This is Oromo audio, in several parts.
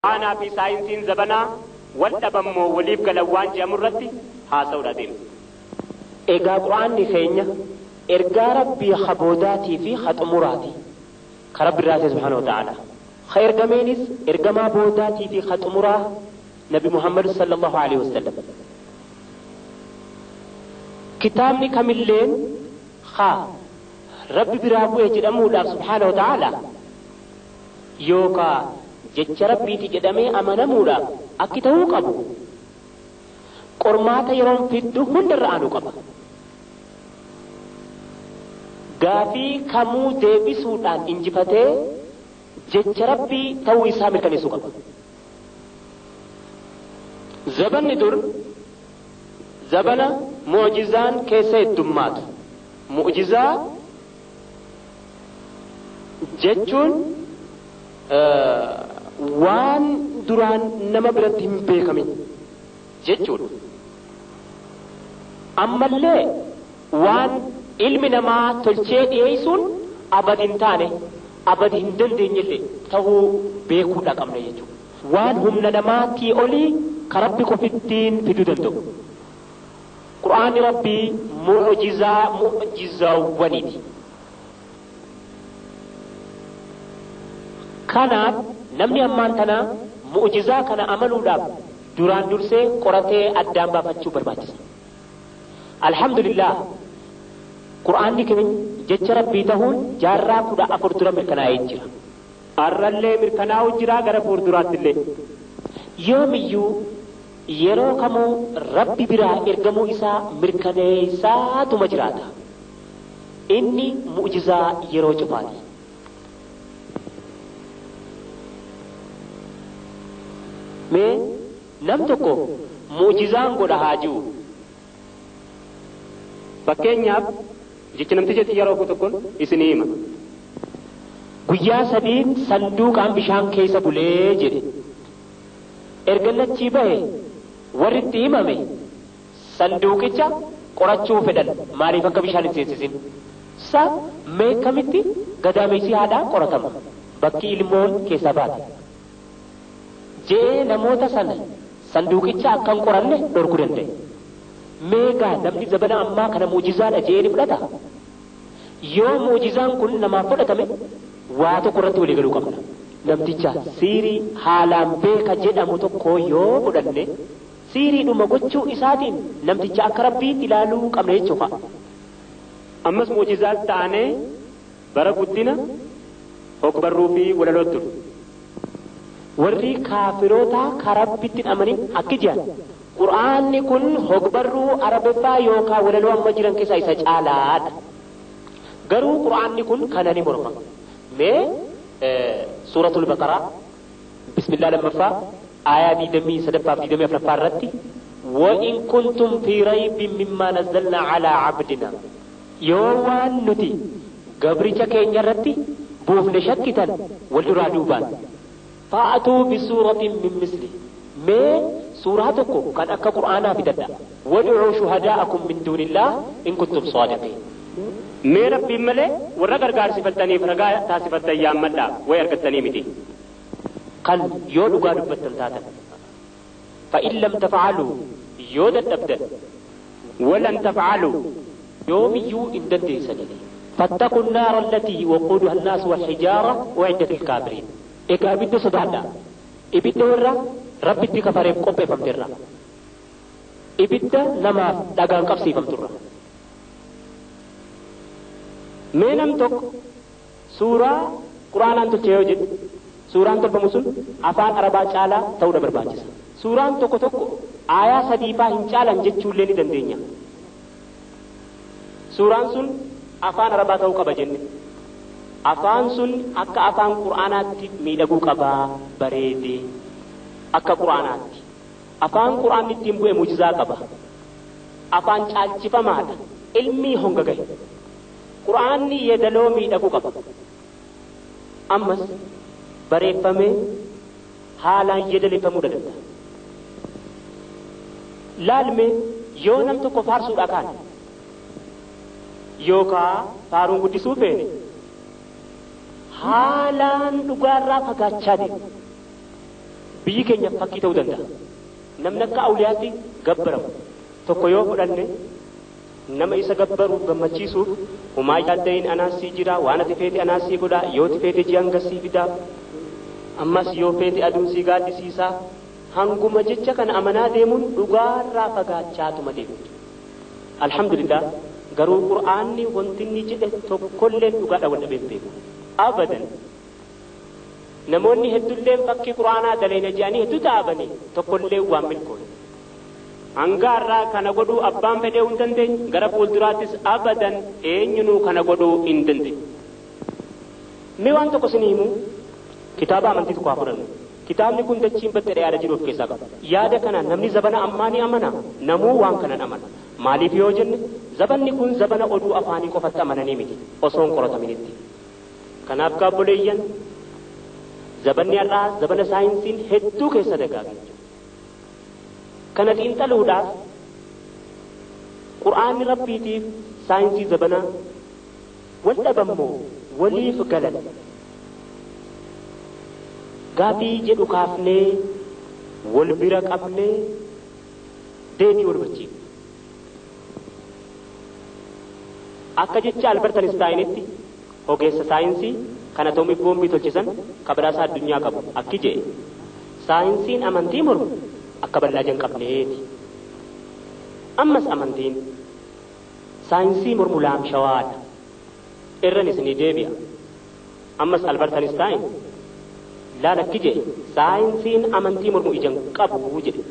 Qur'aanaa fi saayinsiin zabanaa wal dhaban moo waliif galan waan jedhamu irratti haasa'uudha deema. Egaa Qur'aanni keenya ergaa Rabbii ha boodaatii fi ha xumuraati. Ka Rabbi irraa ta'e subhaanahu wa ta'ala. Ha ergameenis ergamaa boodaatii fi ha xumuraa Nabi Muhammad sallallahu alaihi wasallam. Kitaabni kamilleen ha Rabbi biraa bu'e jedhamuudhaaf subhaanahu wa ta'ala yookaa jecha Rabbiiti jedhamee amanamuudhaaf akki ta'uu qabu. Qormaata yeroon fiddu hundarra aanuu qaba. Gaafii kamuu deebisuudhaan injifatee jecha Rabbii ta'uu isaa mirkaneessuu qaba. Zabanni dur zabana mu'jizaan keessa heddummaatu. Mu'jizaa jechuun waan duraan nama biratti hin beekamin jechuudha. Ammallee waan ilmi namaa tolchee dhiyeessuun abadi hin taane abadi hin dandeenyellee ta'uu beekuudha qabna jechuudha. Waan humna namaatii olii ka Rabbi qofittiin fiduu danda'u. Qur'aanni Rabbii mu'jizaa mu'jizaawwaniiti. Kanaaf namni ammaan tana mu'jizaa kana amanuudhaaf duraan dursee qoratee addaan baafachuu barbaachisa. Alhamdulillah Qur'aanni keenya jecha Rabbii ta'uun jaarraa 14 dura mirkanaa'ee jira. Har'allee mirkanaa'u jira gara fuulduraattillee. Yoomiyyuu yeroo kamuu Rabbi biraa ergamuu isaa mirkaneessaatuma jiraata. Inni mu'jizaa yeroo cufaati. Mee nam tokko mu'jizaan godha haa jiru. Fakkeenyaaf jecha namticha xiyyaara tokkoon isinii hima. Guyyaa 3 sanduuqaan bishaan keessa bulee jedhe. Erga achii bahe warri itti himame sanduuqicha qorachuu fedhan maaliif akka bishaan hin seensisin? Sa meekamitti gadameessi haadhaa qoratama bakki ilmoon keessa baate. Jee namoota sana sanduuqicha akka hin qoranne dhorkuu danda'e. Meegaa namni zabana ammaa kana muujizaadha jee ni fudhata. Yoo muujizaan kun namaaf fudhatame waa tokko irratti walii galuu qabna. Namticha siirii haalaan beeka jedhamu tokko yoo fudhanne siiriidhuma gochuu isaatiin namticha akka Rabbiitti ilaaluu qabna jechuudha. Ammas muujizaas ta'anii bara guddina hogbarruu fi walaloo ture. Warri kaafiroota karaa Rabbitti hin amanin akki jiran Qur'aanni kun hogbarruu Arabiffaa yookaan walaloo amma jiran keessaa isa caalaadha. Garuu Qur'aanni kun kana ni morma. Mee suuratul Baqaraa bismillah lammaffaa aayaa 23 fi 24 irratti wa in kuntum fi raybin mimma nazzalna ala abdina yoo waan nuti gabricha keenya irratti buufne shakkitan wal duraa duubaan fa'atuu bisuuratin min misli mee suuraa tokko kan akka Qur'aanaa fidadha wad'uu shuhadaa'akum min duunillah in kuntum saadiqiin. Mee Rabbiin malee warra gargaarsifattaniif ragaa taasifattan yaammadhaa way argattanii miti. Kan yoo dhugaa dubbattan taatan fa'in lam taf'aluu yoo dadhabdan walan taf'aluu yoomiyyuu hin dandeessanii fattaqu nnaara allatii waquuduha annaasu walhijaara u'iddat lilkaafiriin. Egaa ibidda sodaadhaa. Ibidda warra Rabbitti kafareef qopheeffamterra. Ibidda namaaf dhagaan qabsiifamturra. Mee nam tokko suuraa Qur'aanaan tolche yoo jedhu suuraan tolfamu sun afaan Arabaa caalaa ta'uudha barbaachisa. Suuraan tokko tokko aayaa 3 faa hin caalan jechuullee ni dandeenya. Suuraan sun afaan Arabaa ta'uu qaba jenne. Afaan sun akka afaan Qur'aanaatti miidhaguu qabaa bareedee akka Qur'aanaatti. Afaan Qur'aanni ittiin bu'e muujizaa qaba. Afaan caalchifamaadha. Ilmi honga gahe. Qur'aanni yeedaloo miidhaguu qaba. Ammas bareeffamee haalaan yeedaleeffamuu danda'a. Laalmee yoo nam tokko faarsuudha kaan yookaa faaruun guddisuu feene haalaan dhugaarraa fagaachaa deema. Biyyi keenya fakkii ta'uu danda'a. Namni akka awliyaatti gabbaramu tokko yoo fudhanne nama isa gabbaruuf gammachiisuuf humaa yaaddayin anaasii jira, waan ati feete anaasii godhaa, yoo ati feete ji'an gassii fidaa, ammas yoo feete aduun sii gaaddisiisaa. Hanguma jecha kana amanaa deemuun dhugaarraa fagaachaatuma deemu. Alhamdulillah, garuu Qur'aanni wanti inni jedhe tokkolleen dhugaadha wal dhabee beeku. Abadan. Namoonni hedduulleen fakkii Qur'aanaa daleena jedhanii hedduu dhaabanii tokkollee waan milkoone. Hanga har'aa kana godhuu abbaan fedhee hin dandeenye, gara fuulduraattis abadan eenyunuu kana godhuu hin dandeenye. Mee waan tokko isin himu, kitaaba amantii tokko haa fudhannu. Kitaabni kun dachiin baxxee yaada jiru of keessaa qaba. Yaada kana namni zabana ammaa ni amana, namuu waan kanan amana. Maaliif yoo jenne, zabanni kun zabana oduu afaanii qofatti amananii miti, osoo hin qorataminitti. Kanaaf gaabboleeyyan, zabanni har'aa zabana saayinsiin hedduu keessa dagaage. Kana xiinxaluudhaaf Qur'aanni Rabbiitiif saayinsii zabanaa wal dhabammoo waliif galan gaafii jedhu kaafnee wal bira qabnee deebii wal hubachiifna. Akka jecha Albert Einsteinitti, ogeessa saayinsii kan atoomik boombii tolchisan kabiraasaa addunyaa qabu, akki jedhe: saayinsiin amantii mormu akka bal'aa hin qabneeti. Ammas amantiin saayinsii mormu laamshawaadha. Irran isinii deebi'a. Ammas Albert Einstein laal akki jedhe: saayinsiin amantii mormu ija hin qabu jedhe.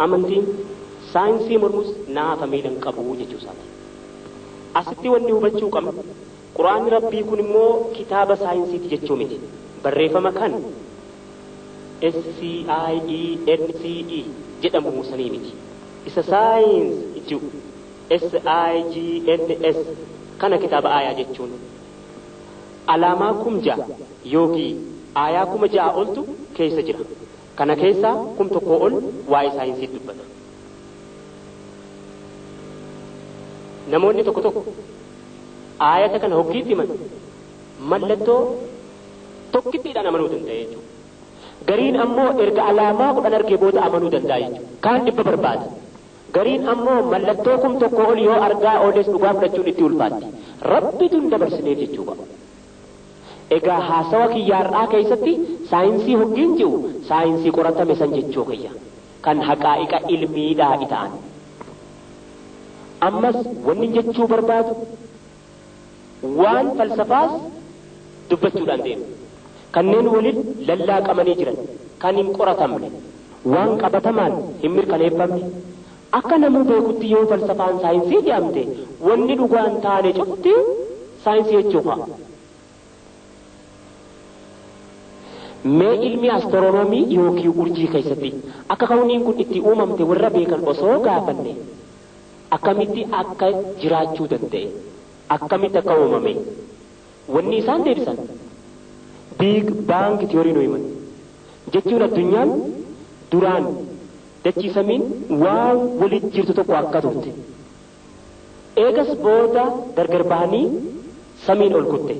Amantiin saayinsii mormus naafa miila hin qabu jechuu isaati. Asitti wanni hubachuu qabnu, Quraanni Rabbii kun immoo kitaaba saayinsiiti jechuu miti. Barreeffama kan SCIENCE jedhamu sanii miti. Isa science jedhu SIGNS kana kitaaba aayaa jechuun alaamaa 6000 yookiin aayaa 6000 oltu keessa jira. Kana keessaa 1000 ol waa'ee saayinsii dubbata. Namoonni tokko tokko aayata kana hoggiitti himan mallattoo tokkittiidhaan amanuu danda'a jechuudha. Gariin ammoo erga alaamaa 10 argee booda amanuu danda'a jechuudha. Kaan 100 barbaada. Gariin ammoo mallattoo 1000 ol yoo argaa ooles dhugaa fudhachuun itti ulfaatti. Rabbitu hin dabarsineef jechuu qaba. Egaa haasawa kiyyaarraa keessatti saayinsii hoggiin jiru saayinsii qoratame san jechuu kiyya. Kan haqaa'iqa ilmiidhaa ta'an. Ammas wanni jechuu barbaadu waan falsafaas dubbachuudhaan deemu. Kanneen waliin lallaaqamanii jiran, kan hin qoratamne, waan qabatamaan hin mirkaneeffamne, akka namuu beekutti yoo falsafaan saayinsii jedhamte wanni dhugaan taane cufti saayinsii jechuu fa'a. Mee ilmi astiroonoomii yookiin urjii keessatti akka kauniin kun itti uumamte warra beekan osoo gaafanne akkamitti akka jiraachuu danda'e, akkamitti akka uumame, wanni isaan deebisan Big Bang Theory nu himan. Jechuun addunyaan duraan dachii samiin waan walitti jirtu tokko akka turte. Eegas booda gargar bahanii samiin ol kutte.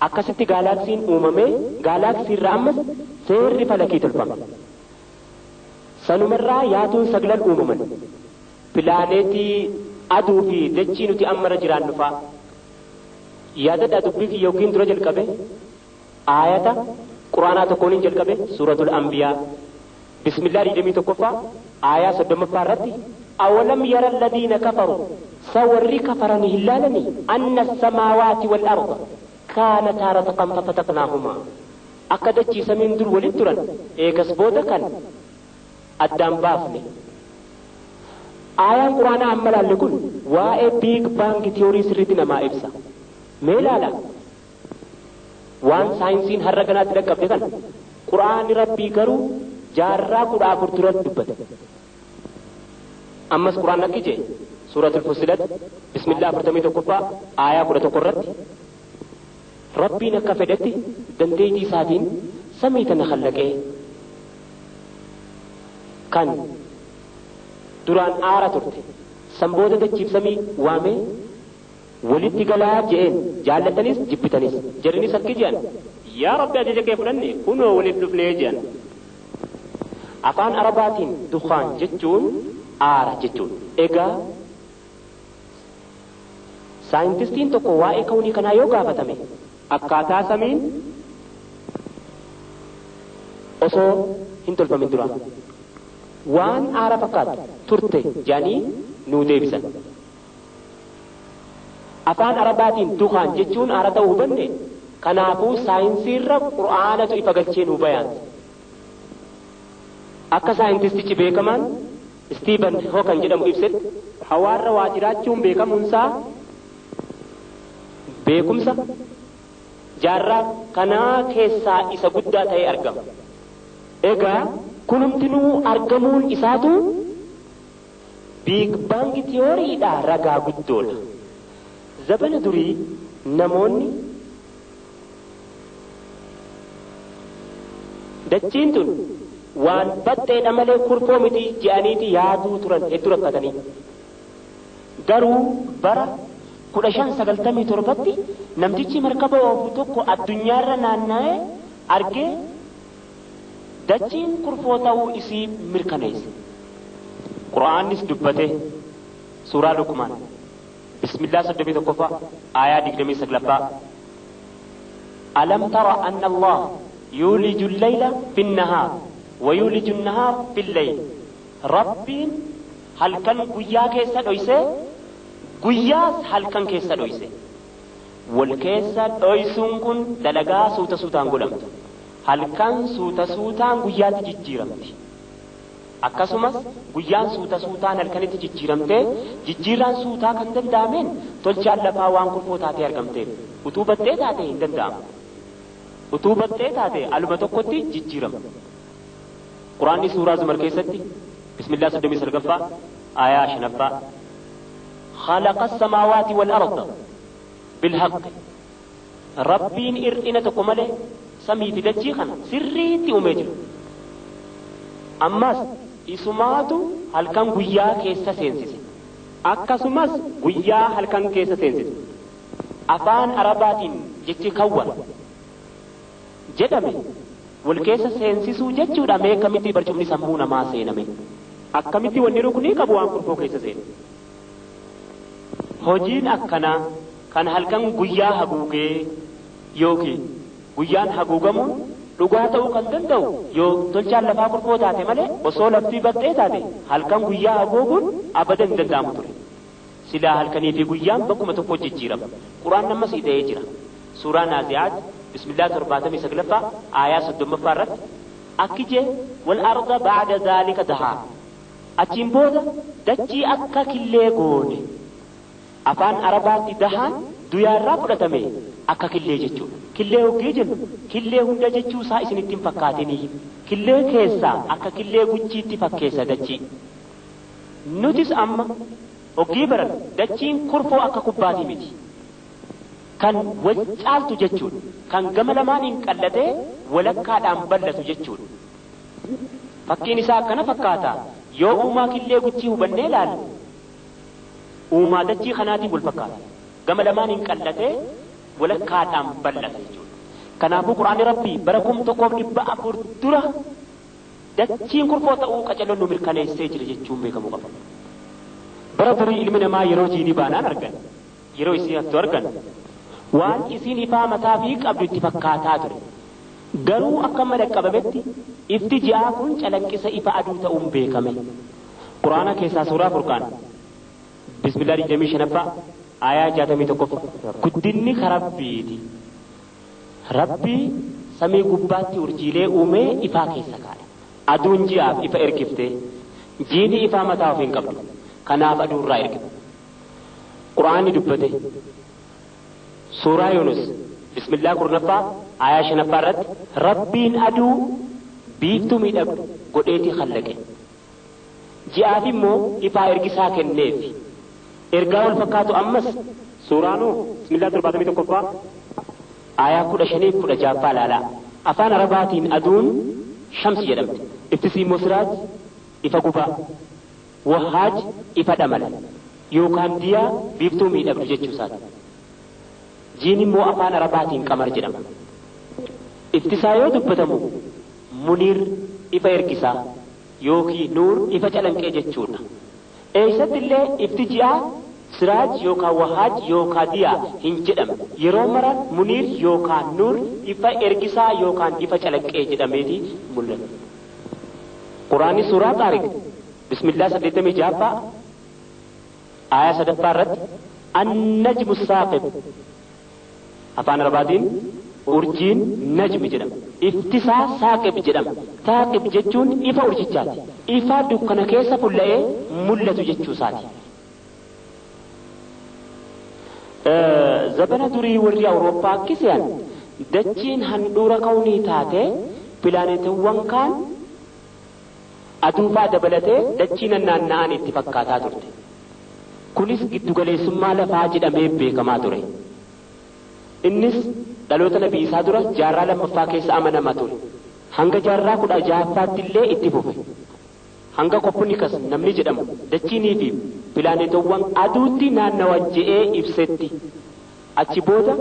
Akkasitti gaalaaksiin uumamee gaalaaksiirraa ammas seerri falakii tolfame. Sanumarraa yaatuun 9 uumaman. Pilaaneetii aduu fi dachii nuti ammarra jiraannu fa'a. Yaadadhaa dubbii kiyya yookiin dura jalqabe aayata Quraanaa tokkoon hin jalqabe, suuratul Anbiyaa bismillah 21ffaa aayaa 30ffaa irratti: awalam yara alladhiina kafaru, sa warri kafaranii hin laalanii, anna samaawaati wal arda kaanataa rataqan fafataqnaahumaa, akka dachii samiin dur walitti turan eegas booda kan addaan baafne. Aayaan Quraanaa amma laalle kun waa'ee Big Bang Theory sirriitti namaa ibsa. Mee laala, waan saayinsiin har'a ganaatti dhaqqabde kana Quraanni Rabbii garuu jaarraa 14 dura dubbate. Ammas Quraan akki jee, suuratul Fussilat bismillah 41ffaa aayaa 11 irratti: Rabbiin akka fedhetti dandeettii isaatiin samii tana khallaqee kan duraan aara turte, san booda dachiif samii waamee Walitti galaa je'een, jaallatanis jibbitanis. Jarrinis akki je'an, yaa Rabbi ajaja kee fudhanne, kunoo walitti dhufnee je'an. Afaan Arabaatiin dukhaan jechuun aara jechuudha. Egaa saayintistiin tokko waa'ee kawnii kanaa yoo gaafatame akkaataa samiin osoo hin tolfamin dura waan aara fakkaatu turte jedhanii nuu deebisan. Afaan Arabaatiin dukhaan jechuun aara ta'uu hubanne, kanaafuu saayinsiirra Qur'aanatu ifa galchee nuu bayaanse. Akka saayintistichi beekamaan Stephen Hawking jedhamu ibsetti hawaarra waa jiraachuun beekamuunsaa beekumsa jaarraa kanaa keessaa isa guddaa ta'ee argama. Egaa kunumtinuu argamuun isaatu Big Bang Theoryidha ragaa guddoodha. Zabana durii namoonni dachiin tun waan baxxeedha malee kurfoo miti je'aniiti yaaduu turan hedduu rakkatanii. Garuu bara 1597tti namtichi markaba oofu tokko addunyaarra naanna'ee argee dachiin kurfoo ta'uu isii mirkaneesse. Qura'aannis dubbate suuraa Luqmaan bismillah 31ffaa aayaa 29ffaa, alam tara anna Allah yuuliju llayla fi nnahaar wa yuuliju nnahaar fi llayl. Rabbiin halkan guyyaa keessa dhoyse, guyyaas halkan keessa dhoyse. Wal keessa dhoysuun kun dalagaa suuta suutaan godhamtu. Halkan suuta suutaan guyyaatti jijjiiramti. Akkasumas guyyaan suuta suutaan halkanitti jijjiiramtee, jijjiirraan suutaa kan danda'ameen tolchaan lafaa waan kurfoo taatee argamteef. Utuu baxxee taate hin danda'amu. Utuu baxxee taate aluma tokkotti jijjiirama. Quraanni suuraa Zumar keessatti bismillah 39ffaa aayaa 5ffaa, خلق السماوات والأرض بالحق. Rabbiin ir'ina tokko malee samii fi dachii kana sirriitti uumee jira. Ammas isumaatu halkan guyyaa keessa seensise. Akkasumas guyyaa halkan keessa seensise. Afaan Arabaatiin jechi kawwara jedhame wal keessa seensisuu jechuudha. Mee akkamitti barcumni sammuu namaa seename? Akkamitti wanni ruknii qabu waan kurfoo keessa seene? Hojiin akkanaa kan halkan guyyaa haguugee yookiin guyyaan haguugamuun dhugaa ta'uu kan danda'u yoo tolchaan lafaa kurfoo taate malee, osoo lafti baxxee taate halkan guyyaa haguuguun abadan hin danda'amu ture. Silaa halkanii fi guyyaan bakkuma tokko jijjiirama. Quraan ammas ida'ee jira. Suuraa Naazi'aat bismillah 79ffaa aayaa 30ffaa irratti akki jee, wal arda ba'da zaalika dahaa. Achiin booda dachii akka killee goone. Afaan Arabaatti dahaan duyaarraa fudhatame, akka killee jechuudha. Killee hoggee jennu killee hunda jechuu isaa isinitti hin fakkaatinii. Killee keessaa akka killee guchiitti fakkeessa dachii. Nutis amma hoggii baran dachiin kurfoo akka kubbaatii miti. Kan wal caaltu jechuudha. Kan gama lamaaniin qallatee walakkaadhaan bal'atu jechuudha. Fakkiin isaa akkana fakkaata. Yoo uumaa killee guchii hubannee ilaalle uumaa dachii kanaatiin wal fakkaata. Gama lamaaniin qallatee walakkaadhaan bal'ata jechuudha. Kanaafuu Quraanni Rabbii bara 1400 dura dachiin kurfoo ta'uu qacaloon nu mirkaneessee jira jechuun beekamuu qaba. Bara durii ilmi namaa yeroo jiini baanaan argan, yeroo isii hattu argan, waan isiin ifaa mataa fi qabdu itti fakkaataa ture. Garuu akka madaqabametti ifti ji'aa kun calaqqisa ifa aduu ta'uun beekame. Quraana keessaa suuraa Furqaan bismillah 25ffaa aayaa 61ffaa, guddinni karabbiiti. Rabbii samii gubbaatti urjiilee uumee ifaa keessa kaa'e. Aduun ji'aaf ifa ergiftee, jiini ifaa mataa ofii hin qabdu. Kanaaf aduurraa ergite. Quraanni dubbate suuraa Yunus bismillah 10ffaa aayaa 5ffaa irratti, Rabbiin aduu biiftuu miidhagdu godheetii khallaqe. Ji'aaf immoo ifaa ergisaa kenneef. Ergaa wal fakkaatu ammas Suuraa Nuh bismillah 71ffaa aayaa 15 16ffaa ilaalaa. Afaan Arabaatiin aduun shamsi jedhamti. Iftisii immoo siraaj, ifa gubaa. Wahaaj, ifa dhamala. Yookaan diyaa biiftuu miidhagdu jechuu isaati. Jiin immoo afaan Arabaatiin qamar jedhama. Iftisaa yoo dubbatamu muniir ifa ergisaa yookiin nuur ifa calanqee jechuudha. Eessatti illee ifti ji'aa siraaj yookaan wahaaj yookaan diyaa hin jedhamne. Yeroo mara muniir yookaan nuur ifa ergisaa yookaan ifa calanqee jedhameeti mul'ata. Quraanni suuraa Xaariq bismillaa 86ffaa aayaa 3ffaa irratti annajmu saaqib afaan Arabaatiin urjiin najmi jedhama. Iftisaa saaqib jedhama. Saaqib jechuun ifa urjichaati. Ifa dukkana keessa fulla'ee mul'atu jechuu isaati. Zabana durii warri Awurooppaa akkisiyan dachiin handhuura kawnii taatee pilaanetiiwwan kaan aduufaa dabalatee dachii naanna'an itti fakkaataa turte. Kunis giddugaleessummaa lafaa jedhamee beekamaa ture. Innis dhaloota nabii isaa dura jaarraa 2ffaa keessa amanama ture. Hanga jaarraa 16ffaatti illee itti fufe. Hanga Koppinikas namni jedhamu dachiinii fi pilaanetoowwan aduutti naannawan je'ee ibsetti. Achi booda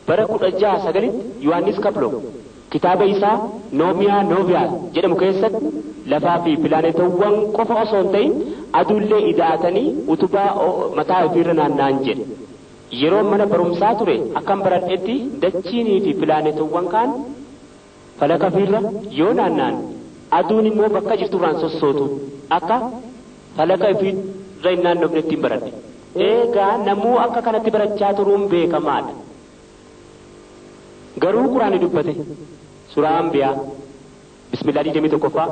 bara 1609tti Yohaannis Kaploo kitaaba isaa Noomiyaa Nooviyaa jedhamu keessatti lafaa fi pilaanetoowwan qofa osoo hin ta'in aduullee ida'atanii utubaa mataa ofiirra naanna'an jedhe. Yeroo mana barumsaa ture akkam baradhetti dachiinii fi pilaanetoowwan kaan falaka ofiirra yoo naanna'an aduun immoo bakka jirturraan sossootu akka falaka ofiirra hin naannofne ittiin baradhe. Eegaa namuu akka kanatti barachaa turuun beekamaadha. Garuu Quraanni dubbate suuraa Anbiyaa bismillaa 21ffaa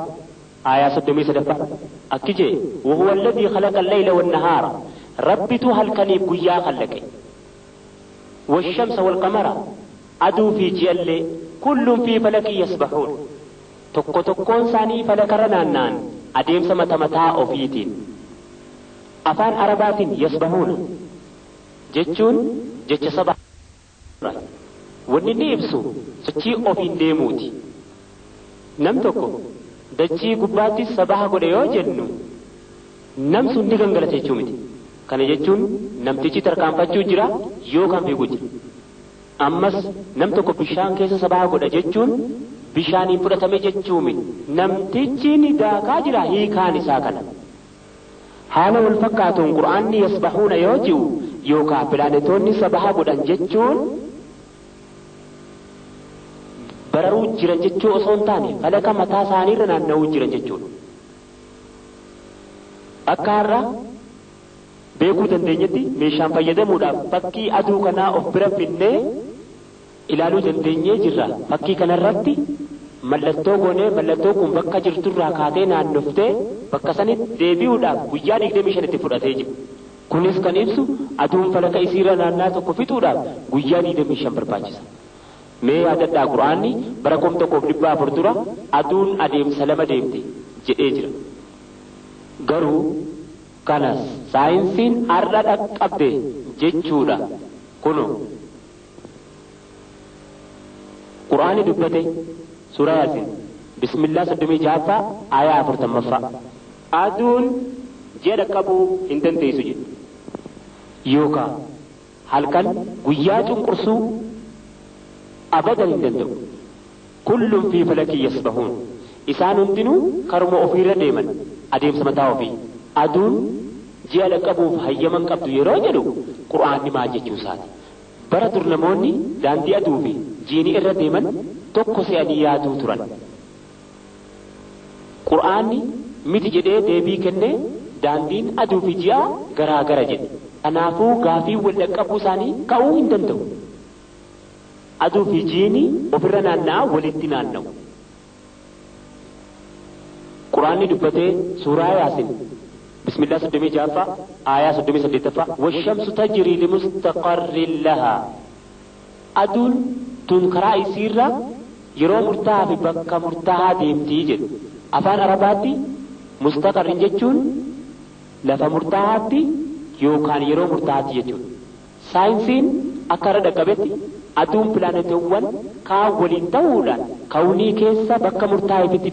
aayaa 33ffaa akki jee wahuwa alladhii khalaqa al-layla wan-nahaara rabbitu halkaniif guyyaa khallaqe wash-shamsa wal-qamara aduu fi ji'allee kulluun fi falakii yasbahuun tokko tokkoon isaanii falakarra naanna'an adeemsa mata mataa ofiitiin. Afaan Arabaatiin yasbahuuna jechuun jecha saba wanni inni ibsu sochii ofiin deemuuti. Nam tokko dachii gubbaatti sabaha godhe yoo jennu nam sun ni gangalata jechuu miti. Kana jechuun namtichi tarkaanfachuu jira yookaan fiiguu jira. Ammas nam tokko bishaan keessa sabaha godha jechuun bishaaniin fudhatame jechuu miti. Namtichi ni daakaa jira hiikaan isaa kana. Haala wal fakkaatuun Qur'aanni yasbahuuna yoo jiru yookaan pilaanetoonni sabaha godhan jechuun bararuu jiran jechuu osoo hin taane falaka mataa isaaniirra naanna'uu jiran jechuudha. Akka har'a beekuu dandeenyetti meeshaan fayyadamuudhaaf fakkii aduu kanaa of bira finnee ilaaluu dandeenyee jirra. Fakkii kanarratti mallattoo goonee mallattoo kun bakka jirturraa kaatee naannoftee bakka sanitti deebi'uudhaaf guyyaa 25 itti fudhatee jira. Kunis kan ibsu aduun falaka isiirra naannaa tokko fixuudhaaf guyyaa 25 barbaachisa. Mee yaadadhaa Qur'aanni bara 1400 dura aduun adeemsa lama deemte jedhee jira. Garuu kanas saayinsiin har'a dhaqqabde jechuudha. Kuno Qur'aanni dubbate suuraa Yaasiin bismillaa 36ffaa aayaa 40ffaa aduun ji'a dhaqqabuu hin dandeessu jedhe. Yookaan halkan guyyaa cunqursuu abadan hin danda'u. Kullum fi falakii yasbahuun isaan hundinuu karuma ofiirra deeman adeemsa mataa ofii. Aduun ji'a dhaqqabuuf hayyaman qabdu yeroo jedhu Qur'aanni maal jechuu isaati. Bara dur namoonni daandii aduu fi jiini irra deeman tokko se'anii yaaduu turan. Qur'aanni miti jedhee deebii kennee daandiin aduu fi ji'a garaa gara jedhe. Kanaafuu gaafii wal dhaqqabuu isaanii ka'uu hin danda'u. Aduu fi jiini ofirra naanna'aa walitti naanna'u. Qur'aanni dubbatee suuraa Yaasiin bismillaa 36ffaa aayaa 38ffaa washamsu tajrii limustaqarrin lahaa aduun tun karaa isiirra yeroo murtaa'aa fi bakka murtaa'aa deemtii jedhu. Afaan Arabaatti mustaqarrin jechuun lafa murtaa'aatti yookaan yeroo murtaa'aatti jechuudha. Saayinsiin akka irra dhaqqabetti aduun pilaanetoowwan kaan waliin ta'uudhaan kawnii keessa bakka murtaa'eefitti